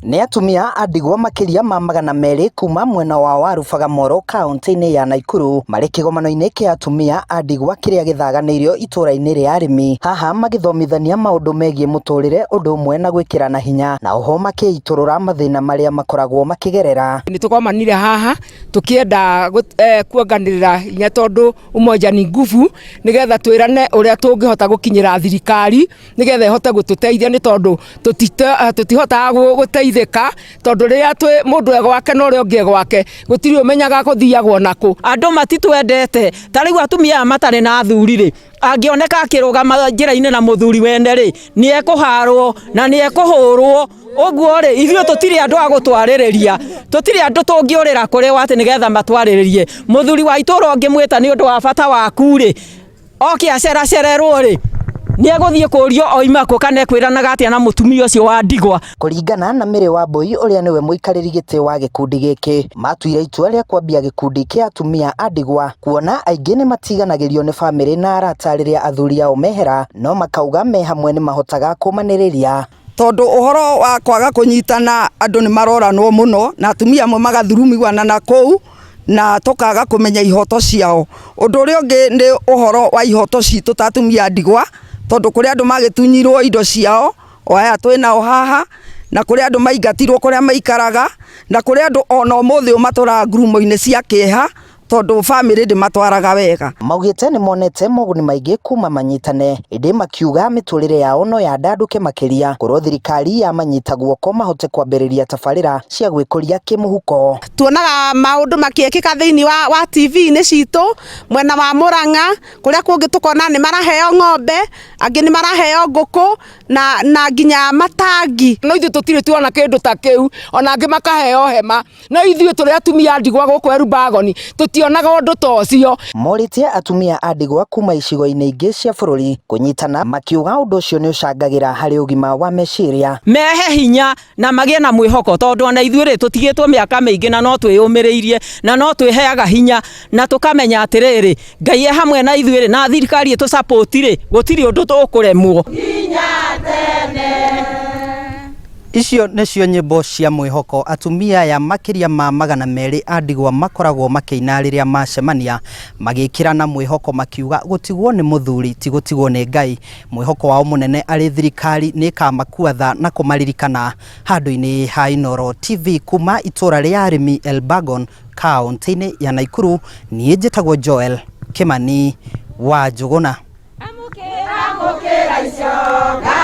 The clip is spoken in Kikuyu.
Nĩ atumia a ndigwa makĩria ma 200 kuma mwena wa Waru Bagamoyo kauntĩ-inĩ ya Nakuru marĩ kĩgomano-inĩ kĩa atumia a ndigwa kĩrĩa gĩthaganĩirio itũra-inĩ rĩa arĩmi, haha magĩthomithania maũndũ megiĩ mũtũrĩre ũndũ ũmwe na gwĩkĩrana hinya na oho makĩitũrũra mathĩna marĩa makoragwo makĩgerera. Nĩ tũgomanire haha tũkĩenda kuonganĩrĩra hinya tondũ umoja ni nguvu, nĩgetha twĩrane ũrĩa tũngĩhota gũkinyĩra thirikari nĩgetha ĩhote gũtũteithia nĩ tondũ tũtihotaga gũteithĩka tondũ rĩrĩa twĩ mũndũ e gwake na ũrĩa ũngĩ e gwake gũtirĩ ũmenyaga gũthiagwo nakũ. Andũ matitwendete ta rĩu atumia aya matarĩ na athuri rĩ, angĩoneka akĩrũgama njĩra-inĩ na mũthuri wene rĩ, nĩ ekũharwo na nĩ ekũhũrwo. Ũguo rĩ, ithuĩ tũtirĩ andũ a gũtwarĩrĩria, tũtirĩ andũ tũngĩũrĩra kũrĩ o atĩ nĩgetha matwarĩrĩrie. Mũthuri wa itũũra ũngĩmwĩta nĩ ũndũ wa bata waku rĩ, oke aceracererwo rĩ, nĩ egũthiĩ kũrio oima kũ kana ekwĩranaga atĩa na mũtumia ũcio wa ndigwa. Kũringana na Mary Wambui ũrĩa nĩwe mũikarĩri gĩtĩ wa gĩkundi gĩkĩ, matuire itua rĩa kwambia gĩkundi kĩa atumia a ndigwa kuona aingĩ nĩ matiganagĩrio nĩ bamĩrĩ na arata rĩrĩa athuri ao mehera, no makauga me hamwe nĩ mahotaga kũmanĩrĩria. Tondũ ũhoro wa kwaga kũnyitana andũ nĩ maroranwo mũno na atumia amwe magathurumiwana na kũu na tũkaga kũmenya ihoto ciao. Ũndũ ũrĩa ũngĩ nĩ ũhoro wa ihoto citũ ta atumia a ndigwa, tondũ kũrĩ andũ magĩtunyirwo indo ciao, o aya twĩ nao haha, na kũrĩ andũ maingatirwo kũrĩa maikaraga, na kũrĩ andũ ona ũmũthĩ ũyũ matũraga ngurumo-inĩ cia kĩeha, tondũ bamĩrĩ ndĩmatwaraga wega. Maugĩte nĩmonete moguni maingĩ kuma manyitane, ĩndĩ makiuga mĩtũrĩre yao no yandandũke makĩria korwo thirikari yamanyita guoko mahote kwambĩrĩria tabarĩra cia gwĩkũria kĩmũhuko. Tuonaga maũndũ makĩĩkĩka thĩinĩ wa TV-inĩ citũ mwena wa Mũrang'a, kũrĩa kũngĩ tũkona nĩ maraheo ng'ombe, angĩ nĩ maraheo ngũkũ na nginya matangi. No ithuĩ tũtirĩ tuona kĩndũ ta kĩu, ona angĩ makaheo hema, no ithuĩ tũrĩ atumia a ndigwa gũkũ Elburgon tũtionaga ũndũ ta ũcio. Morĩtie atumia a ndigwa kuma icigo-inĩ ingĩ cia bũrũri kũnyitana, makiuga ũndũ ũcio nĩ ũcangagĩra harĩ ũgima wa meciria. Mehe hinya na magĩe na mwĩhoko tondũ ona ithuĩ rĩ tũtigĩtwo mĩaka mĩingĩ na no twĩyũmĩrĩirie na no twĩheaga hinya na tũkamenya atĩrĩrĩ, Ngai e hamwe na ithuĩ rĩ na thirikari ĩtũ support rĩ, gũtirĩ ũndũ tũkũremwo. Icio nĩcio nyĩmbo cia mwĩhoko atumia aya makĩria ma 200 a ndigwa makoragwo makĩina rĩrĩa macemania, magĩkĩrana mwĩhoko makiuga gũtigwo nĩ mũthuri ti gũtigwo nĩ Ngai. Mwĩhoko wao mũnene arĩ thirikari nĩ ĩkamakua tha na kũmaririkana. Handũ-inĩ ha Inooro TV kuma itũra rĩa arĩmi Elburgon kaũntĩ-inĩ ya Nakuru, niĩ njĩtagwo Joel Kĩmani wa Njũgũna. Amũkĩra icio.